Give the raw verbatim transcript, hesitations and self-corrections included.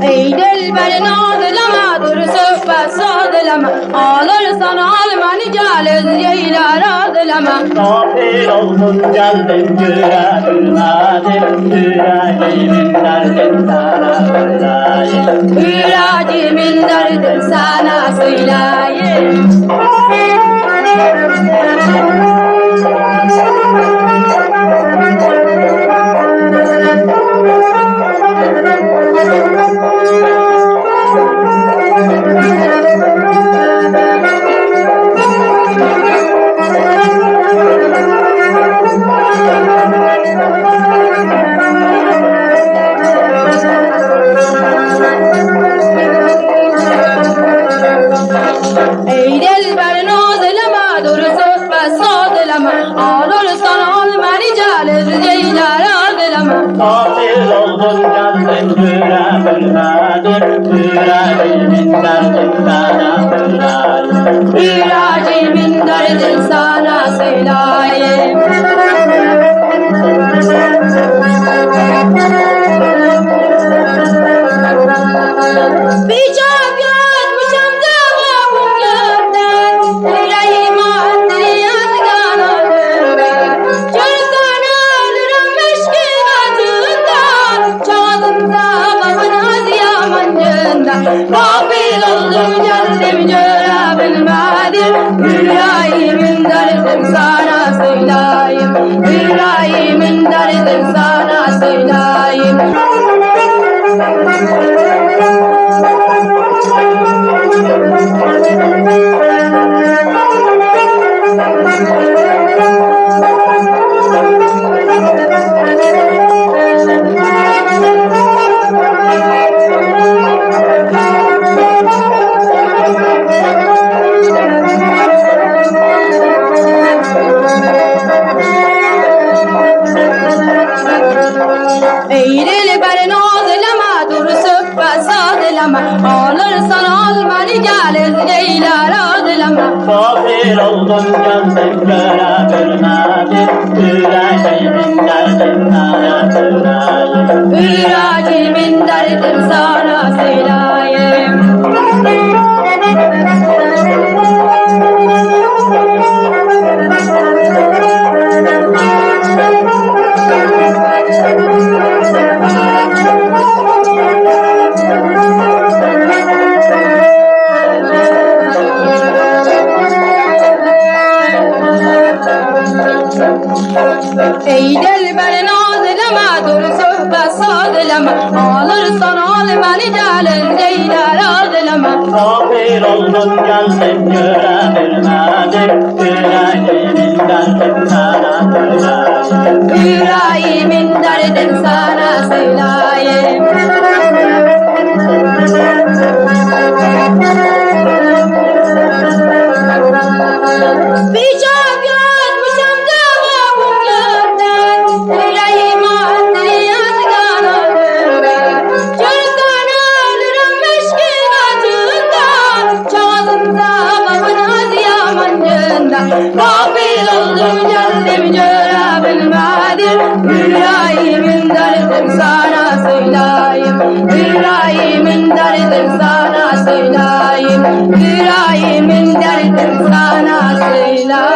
ای دلبر، ناز ائله‌مه، دور صحبت ساز ائله‌مه. آلارسان آل منی، گل اؤز یئیلر آز ائله‌مه. غافل اولدوم، گلدیم، گؤره بیلمه‌دیم. اوره‌ییمین دردین سنه سؤیله‌ییم. اوره‌ییمین دردین سنه سؤیله‌ییم. ای دلبر، ناز ائله‌مه، دور صحبت ساز ائله‌مه. آلارسان آل منی، گل اؤز یئیلر آز ائله‌مه. غافل اولدوم، گلدیم، گؤره بیلمه‌دیم. اوره‌ییمین دردین سنه سؤیله‌ییم. اوره‌ییمین دردین سنه سؤیله‌ییم. بیجا یاتمیشام جاوابین یئرده، اوره‌ییم آتدی یازغانین اؤزونه. گؤرسن اؤلورم عشقین آجیسیندا، کاظم جاوابین آز یامان گونده. غافل اولدوم، گلدیم، گؤره بیلمه‌دیم. اوره‌ییمین دردین سنه سؤیله‌ییم. اوره‌ییمین دردین سنه سؤیله‌ییم. ای دلبر، ناز ائله‌مه، دور صحبت ساز ائله‌مه. آلارسان آل منی، گل اؤز یئیلر آز ائله‌مه. غافل اولدوم، گلدیم، گؤره بیلمه‌دیم. اوره‌ییمین دردین سنه سؤیله‌ییم. اوره‌ییمین دردین سنه سؤیله‌ییم. ای دلبر، ناز ائله‌مه، دور صحبت ساز ائله‌مه. آلارسان آل منی، گل اؤز یئیلر آز ائله‌مه. غافل اولدوم، گلدیم، گؤره بیلمه‌دیم. اوره‌ییمین دردین سنه سؤیله‌ییم. اوره‌ییمین دردین سنه سؤیله‌ییم. بیجا یاتمیشام جاوابین یئرده، اوره‌ییم آتدی یازغانین اؤزونه. گؤرسن اؤلورم عشقین آجیسیندا، کاظم جاوابین آز یامان گونده. غافل اولدوم، گلدیم، گؤره بیلمه‌دیم. اوره‌ییمین دردین سنه سؤیله‌ییم. اوره‌ییمین دردین سنه سؤیله‌ییم. اوره‌ییمین دردین سنه سؤیله‌ییم.